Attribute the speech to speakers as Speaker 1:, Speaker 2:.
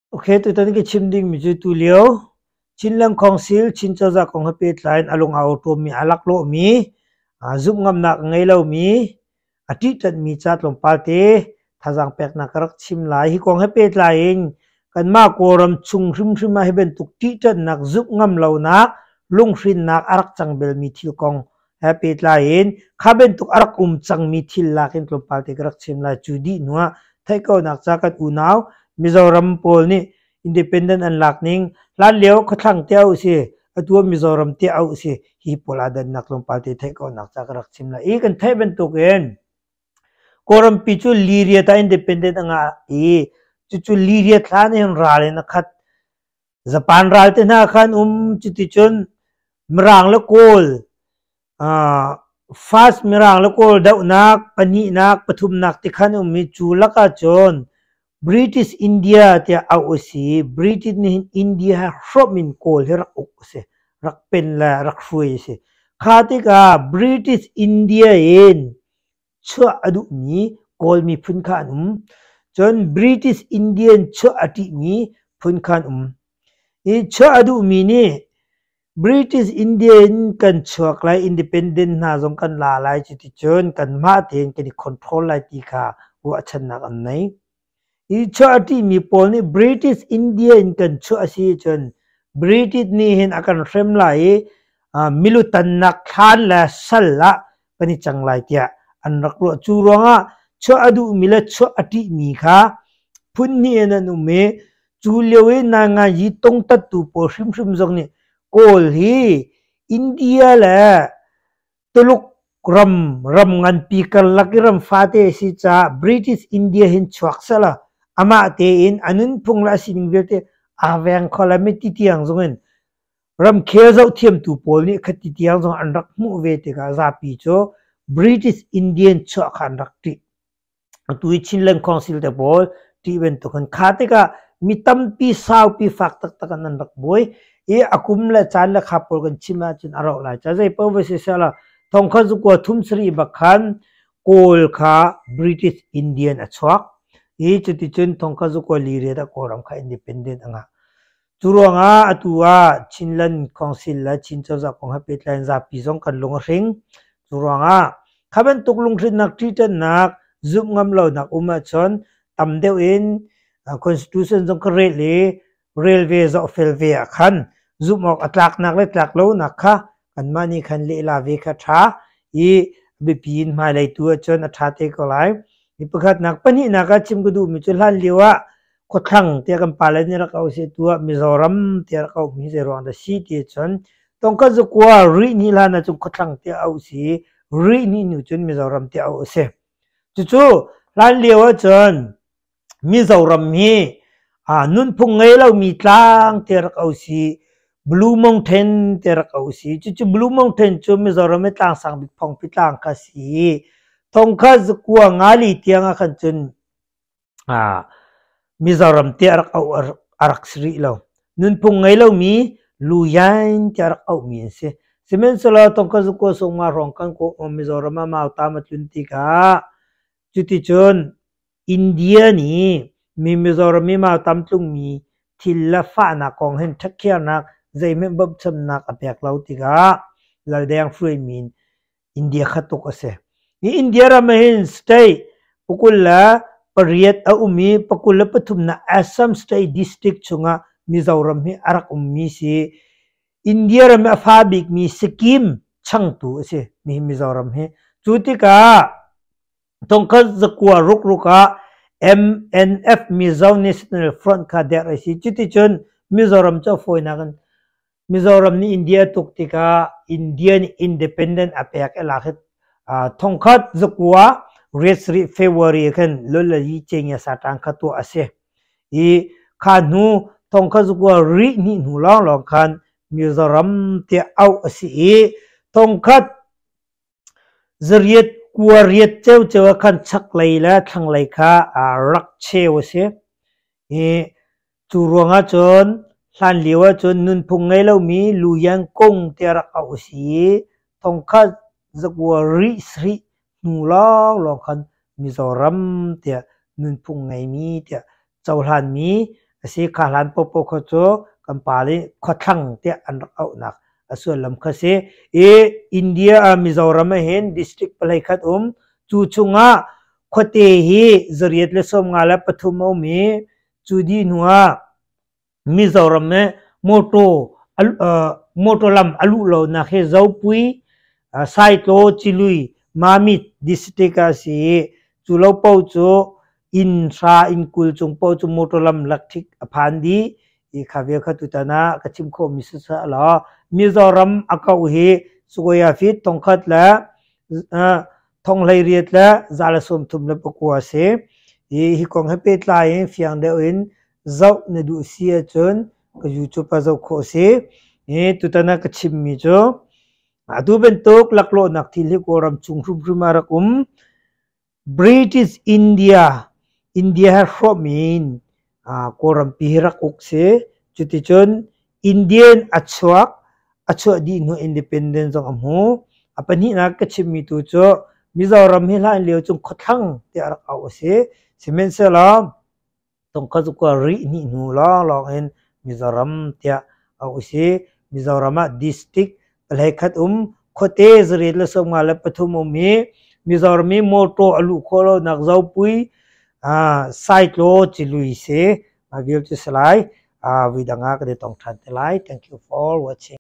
Speaker 1: Okay, tutan ka chim dingmi cu tulio Chinland Council Chin cozah kong he pehtlai in a lung aa awṭawmmi, a laklawhmi, zumh ngamnak a ngei lomi, a ṭihṭanhmi ca tlawmpal te thazaang peknak ka rak chim lai. Hi kong he pehtlai in kanmah Kawlram chung hrimhrim ah hi bantuk ṭihṭanhnak, zumh ngam lonak, lunghrinnak a rak cang belmi thil kong he pehtlai in kha bantuk a rak um cangmi thil lak in tlawmpal te ka rak chim lai. Cu dih hnu ah theih konak ca kan unau Mizoram pawl nih independent an lak ning hlanlio khuathlang te auh si, atu ah Mizoram te auh si, hi pawl aa dannak tlawmpal te theih konak ca ka rak chim lai. I kan theih bantukin Kawlrampi cu Liriat ah independent a ngah i cucu Liriat hlan hin ral in a khat. Japan ral te hna khan um cuticun Mirang le Kawl first Mirang le Kawl dohnak pahnihnak pathumnak ti khan um i cu lakah cun British India tiah auh a si i British nih hin India he hrawmh in Kawl hi rak uk a si, rak pen le rak hruai a si. Kha tikah British India in chuah a duhmi Kawl miphun kha an um. Cun British Indian chuah a ṭihmi phun kha an um. Hi chuah a duhmi nih British Indian kan chuak lai, independent hna zong kan la lai, cuticun kanmah tein kan i control lai ti kha ruahchannak an nei. Hi chuah a ṭihmi pawl nih British India in kan chuah a si ahcun British nih hin a kan hrem lai i milu tannak thlan le sal ah kan i cang lai tiah an rak ruah. Cu ruangah chuah a duhmi le chuah a ṭihmi kha phun hnih in an um i cu lio i nainganyi tongtattu pawl hrimhrim zong nih Kawl hi India le Tuluk ram ram nganpi karlak i ram fate a si caah British India hin chuak sehla amah tein a nunphung le a sining vialte aa veng kho lai mi ti tiang zong in ramkhel zohthiamtu pawl nih khati tiang zong an rak hmuh ve tikah zapi cu British Indian chuah kha an rak ṭih. Atu i Chinland Council te pawl ṭih bantuk in kha tikah mi tampi saupi fak taktak in an rak buai i a kum le caan le kha pawl kan chim ahcun a rauh lai ca zei paoh va si sehla thongkhat zukua thum sarih bak khan Kawl kha British Indian a chuak i cuticun thongkhat zukua li riat ah Kawlram kha independent a ngah. Cu ruangah atu ah Chinland Council le Chin cozah kong he pehtlai in zapi zong kan lung a hring. Cu ruangah kha bantuk lunghrinnak ṭihṭannak zumh ngam lonak um ahcun tam deuh in constitution zong ka rel i rel ve zohfel ve ah khan zumh awk a tlaknak le tlak lonak kha kanmah nih khan lehla ve kha ṭha i biapi in hmailei tu ahcun a ṭha te ko lai. Hi pakhatnak pahnihnak ah chim ka duhmi cu hlan lio ah khuathlang tiah kan pale nih rak auh si tu ah Mizoram tiah rak auhmi zei ruang dah si ti ahcun tongkhat zakua rihni hlan ahcun khuathlang tiah auh si rihni hnu cun Mizoram tiah auh a si. Cucu hlan lio ahcun Mizoram hi nunphung ngei lomi tlang tiah rak auh si Blue Mountain tiah rak auh si. Cucu Blue Mountain cu Mizoram i tlang sang bik Phongpi tlang kha a si i thongkhat zakua ngali tiang ah khan cun Mizoram tiah rak auh a rak si rih lo. Nunphung ngei lomi Luyain tiah rak auhmi an si. Sihmanhsehlaw thongkhat zakua sawmnga hrawng kan Mizoram ah mautam a tlun tikah cuticun India nih mi Mizoram i mautam tlungmi thil le fahnak kong hin ṭhekhiarnak zeihmanh bawmhchannak a pek lo tikah Laldeng hruaimi in India kha tuk a si. Hi India ram ah hin state 28 a um i 23 nak Assam State District chungah Mizoram hi a rak ummi si. India ram i a fa bikmi Sikkim changtu a si mi Mizoram hi. Cu tikah Thongkhat zakua rukruk ah MNF Mizo National Front kha derh a si. Cuticun Mizoram cu a fawinak in Mizoram nih India tuk tikah India nih independent a pek i lak hi thongkhat zakua riat sarih February khan Lolali Cengya Satang kha tuah a si. I kha hnu thongkhat zakua rih hnih hnu lawnglawng khan Mizoram tiah auh a si i thongkhat Zariat kua riat ceuceu ah khan chaklei le thlanglei kha rak cheu a si. I cu ruangah cun hlanlio ahcun nunphung ngei lomi Luyan kung tiah rak auh a si i thongkhat zakua rih sarih hnu lawnglawng khan Mizoram tiah nunphung ngeimi tiah cohlanmi A si kha hlan paohpaoh kha cu kan pa nih khuathlang tiah an rak auhnak a sullam kha si. I India ah Mizoram ah hin district 13 um. Cu chungah khuate hi 153 a um i cu dih hnu ah Mizoram i motor lam a luh lonak hi Zopui, Saitlaw, Cilui, Mamit district ah a si i cu lo paoh cu inn hra inn 20 cung paoh cu motor lam electric a phan dih i kha vial kha tutan ah ka chim khawhmi siseh law Mizoram a kauh hi square feet 1000 le 18,139 a si. Hi hi kong he pehtlai in fiang deuh in zoh na duh si ahcun ka YouTube ah zoh khawh a si. Hi tutan ah ka chimmi cu atu bantuk laklawhnak thil hi Kawlram chung hrimhrim ah rak um. British India, India he hrawm in Kawlrampi hi rak uk si. Cuticun Indian a chuak, a chuah dih hnu independence zong a hmu. A pahnihnak ka chimmi tu cu Mizoram hi hlan lio cun khuathlang tiah rak auh a si. Sihmanhsehlaw Tongkhat kua rih hnih hnu lawnglawng in Mizoram tiah auh a si. Mizoram ah district 13 um, khuate 153 um i Mizoram i motor a luh khawh lonak Zopui, Saitlaw Cilui si. Mah vial cu si lai. Vui dang ah kan i tong ṭhan te lai. Thank you for watching.